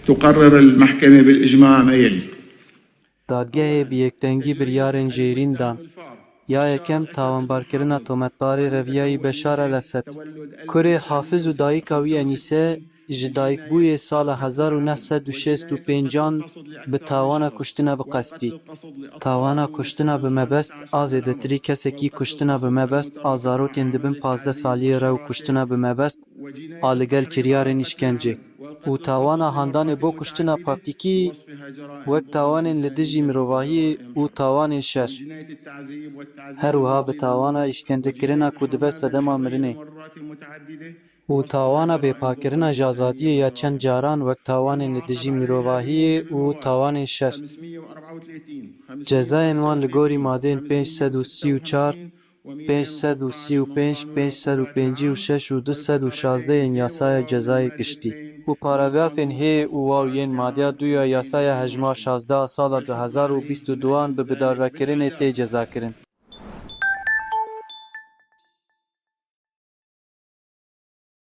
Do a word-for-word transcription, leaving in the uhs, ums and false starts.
تقرر المحكمة بالإجماع ما يلي. Dadgehê bi yekdengî biryarên jêrîn dan. Ya yekem, tawanbarkirina tometbarê Reviyayî Beşar el-Esed. Kurê Hafiz û dayika wî Enîse ji dayikbûyê sala hezar û neh sed û şêst û pêncan bi tawana kuştina bi qestî. Tawana kuştina bi mebest a zêdetirî kesekî kuştina bi mebest a zarokên di bin pazdeh saliyê re û kuştina bi mebest a li gel kiryarên îşkencê û tawana handanê bo kuştina praktîkî wek tawanên li dijî mirovahiyê û tawanên şer. Her wiha bi tawana îşkencekirina ku dibe sedema mirinê û tawana bêparkirina ji azadiyê ya çend caran wek tawanên li dijî mirovahiyê û tawanên şer. Cezayên wan li gorî madeyên pênc sed û sî û çar, pênc sed û sî û pênc, pênc sed û pêncî û şeş û du sed û şazdeh yên Yasaya Cezayê Giştî û paragrafên hê û waw yên madeya du ya Yasaya Hejmar şazdeh a sala du hezar û bîst û duan bi bidarvekirinê tê cezakirin.